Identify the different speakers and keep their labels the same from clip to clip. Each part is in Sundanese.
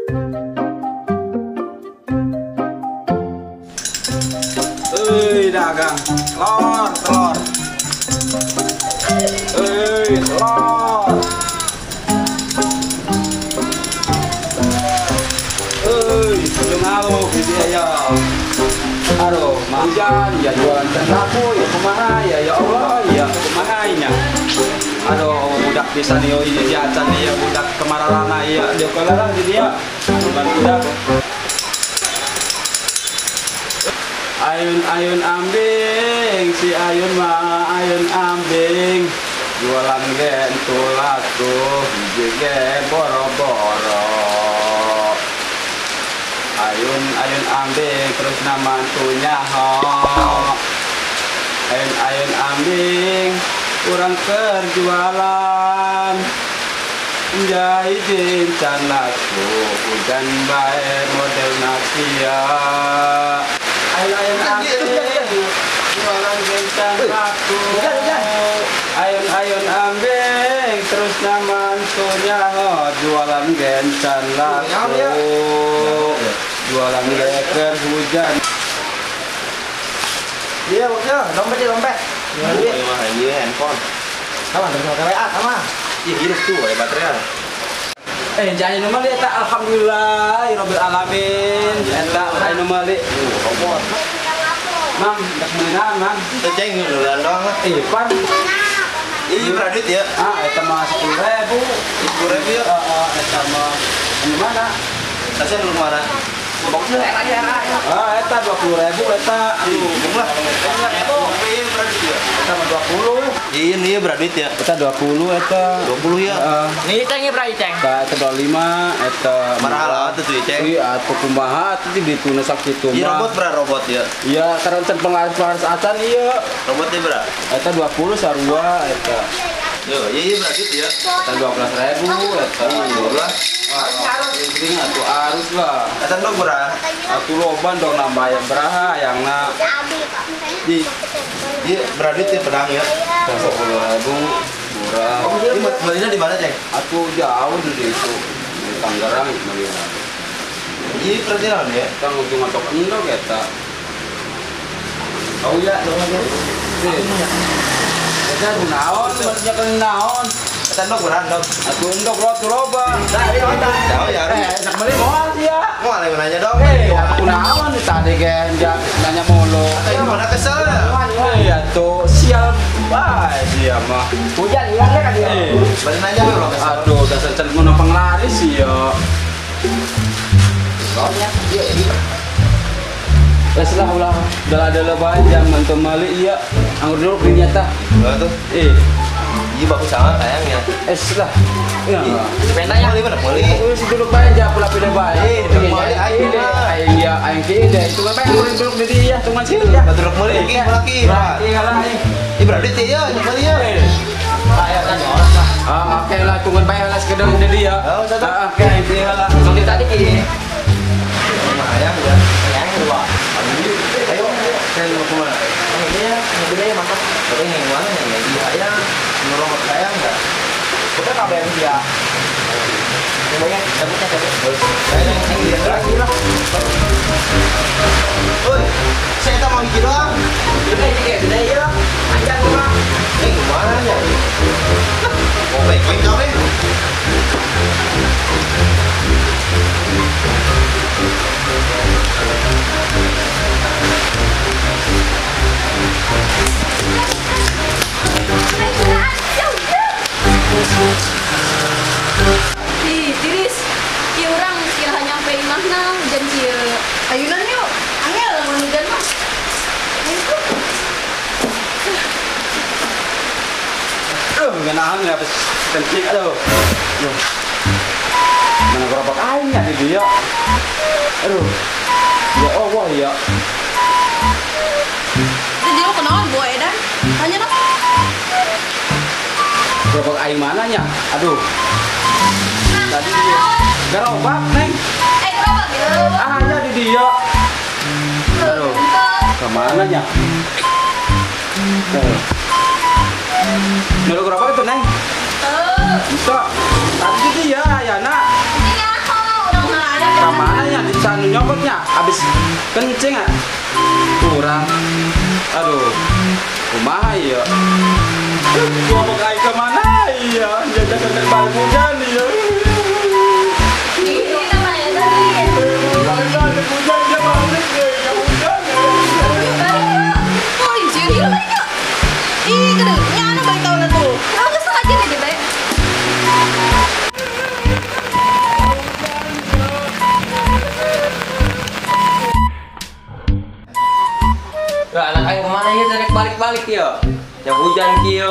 Speaker 1: Euy dagang telur telur. Euy telur. Euy belum gitu ya. Aduh, hujan ya jualan laku ya kumaha ya ya Allah ya kumaha nya. Aduh, budak bisa nih oh iya acan ya budak kemaralana iya dia kalah di dia. Bukan budak. Ayun-ayun ambing, si ayun mah ayun ambing. Jualan gen tulaku, hiji ge boro-boro. Ayun-ayun ambing terus namantunya ho. Ayun-ayun ambing kurang kerjualan. Jai jincan laku hujan bae model nasia. Ayun-ayun ambing jualan gencan laku. Ayun-ayun ambing terus namantunya ho jualan gencan laku. Jualan leker hujan.
Speaker 2: Iya, boknya, dompet ya dompet.
Speaker 3: Iya, iya handphone.
Speaker 2: Sama terus ke WA sama.
Speaker 3: Iya, hidup tuh ya baterai.
Speaker 1: Jangan nu meuli eta alhamdulillah rabbil alamin. Eta aya nu meuli. Robot. Mang, geus meuli naon, Mang?
Speaker 3: Teu ceng duluan doang lah.
Speaker 1: Ih, pan.
Speaker 3: Iya, beradit ya.
Speaker 1: Ah, eta mah 10.000.
Speaker 3: 10.000 ya.
Speaker 1: Heeh, eta mah anu mana?
Speaker 3: Tasnya dulu mana?
Speaker 1: Ah, eta 20.000 eta. Aduh,
Speaker 3: lah. Iya, beradit ya.
Speaker 1: Eta mah 20.
Speaker 3: Iya, nih beradit ya.
Speaker 1: Eta 20 eta.
Speaker 3: 20 ya.
Speaker 1: Heeh.
Speaker 2: Nih ceng beradit ceng.
Speaker 1: Eta eta 25 eta.
Speaker 3: Marah lah atuh tuh ceng.
Speaker 1: Iya, atuh kumaha atuh dituna sakitu mah.
Speaker 3: Iya, robot bra robot ya.
Speaker 1: Iya, karena can penglaris-penglaris acan ieu.
Speaker 3: Robotnya bra.
Speaker 1: Eta 20 sarua eta.
Speaker 3: Yo, iya beradit ya.
Speaker 1: Eta 12.000 eta.
Speaker 3: 12.
Speaker 1: Ini atuh arus lah.
Speaker 3: Eta ndog bra.
Speaker 1: Atuh loban dong nambah yang beraha yang na.
Speaker 3: Di. Iya, beradit ya pedang ya.
Speaker 1: 10.000 murah.
Speaker 3: Ini belinya di mana, Ceng?
Speaker 1: Atuh jauh di itu. Di Tangerang belinya.
Speaker 3: Iya, berarti naon ya?
Speaker 1: Tang ujung atok endog eta.
Speaker 2: Oh iya, dong aja.
Speaker 1: Eta naon, maksudnya kan naon?
Speaker 3: Eta endog bra endog.
Speaker 1: Atuh endog lo loba.
Speaker 2: Nah, ini otak.
Speaker 3: Jauh ya.
Speaker 1: Nak beli moal sia.
Speaker 3: Moal yang nanya dong.
Speaker 1: Aku naon tadi ge nanya mulu.
Speaker 3: Eta mana kesel.
Speaker 1: Iya tuh sial bae sia mah.
Speaker 2: Hujan hilangnya kan dia.
Speaker 3: Balik nanya lo kesel.
Speaker 1: Aduh, dasar can mun penglaris sia. Lah lah ulah dala-dala bae jam mantu meuli ieu. Anggur dulu di nyata.
Speaker 3: Tuh. Iya bagus sangat sayangnya.
Speaker 1: Lah. Ya.
Speaker 2: Sepeda ya.
Speaker 3: Meuli mana meuli.
Speaker 1: Wis duduk bae aja pula pilih bae.
Speaker 3: Meuli aing
Speaker 1: aing ya aing ki deh. Itu kan bae anggur duduk di dia cuman sih ya.
Speaker 3: Duduk meuli ki laki.
Speaker 1: Laki kalah ih.
Speaker 3: Ih berarti teh ya meuli ya.
Speaker 2: Ayo kan orang lah.
Speaker 1: Ah oke lah tungguan bae lah sekedar di dia.
Speaker 3: Oh, satu.
Speaker 1: Ah oke aing lah.
Speaker 2: Langsung tadi ki.
Speaker 3: Ayam ya.
Speaker 2: Ayam dua.
Speaker 3: Ayo, saya mau kemana?
Speaker 2: Ini ya, mobilnya mantap.
Speaker 3: Tapi yang mana ya? Di ayam, menurut saya enggak.
Speaker 2: Kita kabarin dia. Semuanya, cabutnya cabut.
Speaker 3: Saya yang ini
Speaker 2: lagi lah.
Speaker 3: Oi, saya tak mau hiji doang.
Speaker 2: Udah hiji, udah hiji lah. Anjang rumah.
Speaker 3: Eh, gimana ya? Mau baik-baik kau deh.
Speaker 4: Ih, tiris. Ki urang kira nyampe imahna hujan kieu. Ayunan yuk. Angel lamun hujan mah. Ayo.
Speaker 1: Aduh, ngenahan ya habis kencing aduh. Aduh. Mana gerobak aingnya di dia. Aduh. Ya Allah ya.
Speaker 4: Itu dia kenalan boy edan. Tanya dong.
Speaker 1: Gerobak aing mananya? Aduh. Tadi dia gerobak, Neng.
Speaker 4: Gerobak gitu.
Speaker 1: Ah, ya di dia. Aduh. Kemana nya? Nulu gerobak itu, Neng?
Speaker 4: Tuh.
Speaker 1: Bisa. Tadi dia, ya, nak.
Speaker 4: Ini nyaho, urang mah
Speaker 1: nyokotnya habis kencing ah. Kurang. Aduh. Kumaha ya? Gua mau ke mana ya? Jajan balik hujan ya.
Speaker 4: Ini namanya tadi.
Speaker 1: Hujan dia balik ya hujan.
Speaker 4: Oh, izin dia balik yuk. Ih, gedenya anu balik tahun tuh. Aku sengaja deh baik.
Speaker 3: Lah anak aing kemana ya tarik balik-balik ya? Yang hujan kieu.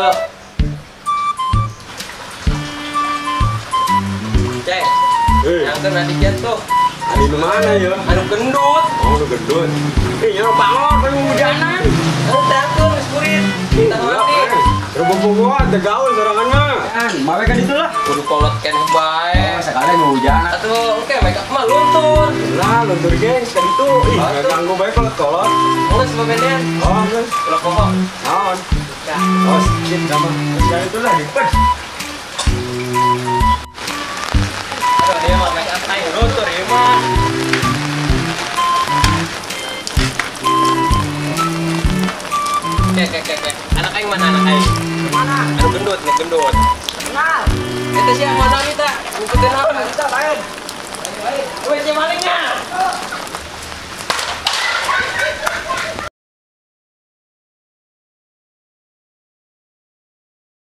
Speaker 3: Cek. Yang kan adiknya tuh.
Speaker 1: Adi nu mana ya?
Speaker 3: Anu gendut.
Speaker 1: Oh, nu gendut. Ih, nya pangor paling hujanan.
Speaker 3: Anu takut geus kurit. Kita mati.
Speaker 1: Rebo-boboan teu gaul sorangan mah. Kan, mawe kan itulah.
Speaker 3: Kudu kolot keneh bae.
Speaker 1: Oh, sekalian nu hujan.
Speaker 3: Atuh, oke make up mah luntur.
Speaker 1: Lah, luntur ge ka ditu. Ih, ganggu bae kolot-kolot.
Speaker 3: Geus babenean.
Speaker 1: Oh, geus.
Speaker 3: Ulah poho.
Speaker 1: Naon? Oh, shit sama. Sekalian itulah dipes.
Speaker 3: Aduh, dia mah make up aing luntur ieu mah. Oke. Anak aing mana anak aing?
Speaker 2: Mana?
Speaker 3: Anu gendut, nu gendut.
Speaker 2: Kenal.
Speaker 3: Eta sia mana kita? Ngumpetin naon?
Speaker 2: Kita lain.
Speaker 3: Weh, si malingnya.